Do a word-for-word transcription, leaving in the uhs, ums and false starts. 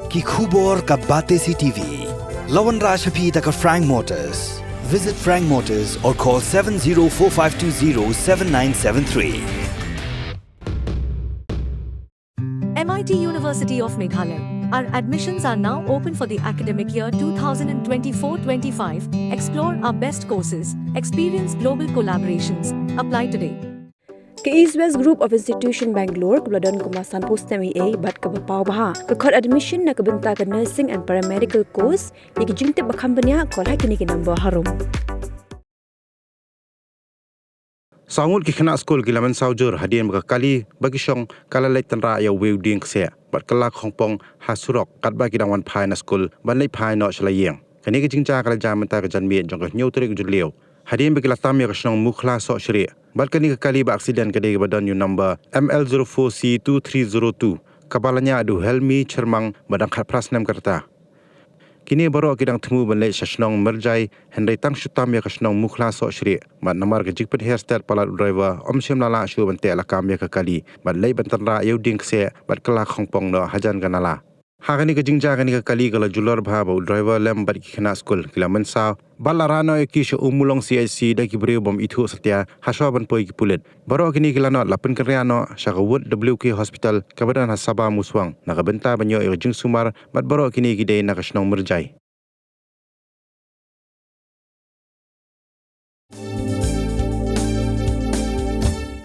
Ki khubor ka Batesi T V. La wanrah sha phi da ka Frank Motors. Visit Frank Motors or call seven zero four five two zero seven nine seven three. M I T University of Meghalaya. Our admissions are now open for the academic year two thousand twenty-four twenty-five. Explore our best courses, experience global collaborations. Apply today. Ka East West Group of Institution Bangalore kaba la don kumba sanphew snem eiei bad kaba paw bha ka khot admission na ka bynta ka nursing and paramedical course. Ïa ki jingtip ba kham bniah, call ha kine ki number harum. Saw ngut ki khynnah skul ki la mynsaw jur hadien ba ka kali ba ki shong ka la leit tynrah ïa uwei u dieng kseh bad kylla khongpong ha surok katba ki dang wan phai na skul ban leit phai noh sha la ïing. Kane ka jingjia ka la jia mynta ka janmiet jong ka hynñiew tarik u Jylliew, hadien ba ki la tam ïa ka shnong Mukhla Sohshrieh. Bad kane ka kali ba accident ka dei kaba don ïa u number M L zero four C two three zero two, kaba la ñiah da u Helmi Chyrmang ba dang khatphra snem ka rta. Kine baroh ki dang thmu ban leit sha shnong Myrjai, hynrei tang shu tam ïa ka shnong Mukhla Sohshrieh, bad namar ka jingpynher stet palat u driver, ym shym la lah shuh ban teh lakam ïa ka kali bad leit ban tynrah ïa u dieng kseh bad kylla khongpong noh hajan ka nala. Ha kane ka jingjia kane ka kali ka la julor bha ba u driver lem bad ki khynnah skul ki la mynsaw bad la rah noh ïa ki sha Ummulong C H C da ki briew bym ithuh satia hashwa ban poi ki pulit. Baroh kine ki lanot la pynkynriah noh sha ka ward W K Hospital kaba don ha Sabah Muswang na ka bynta ban ïoh ïa ka jingsumar, bad baroh kine ki dei na ka shnong Myrjai.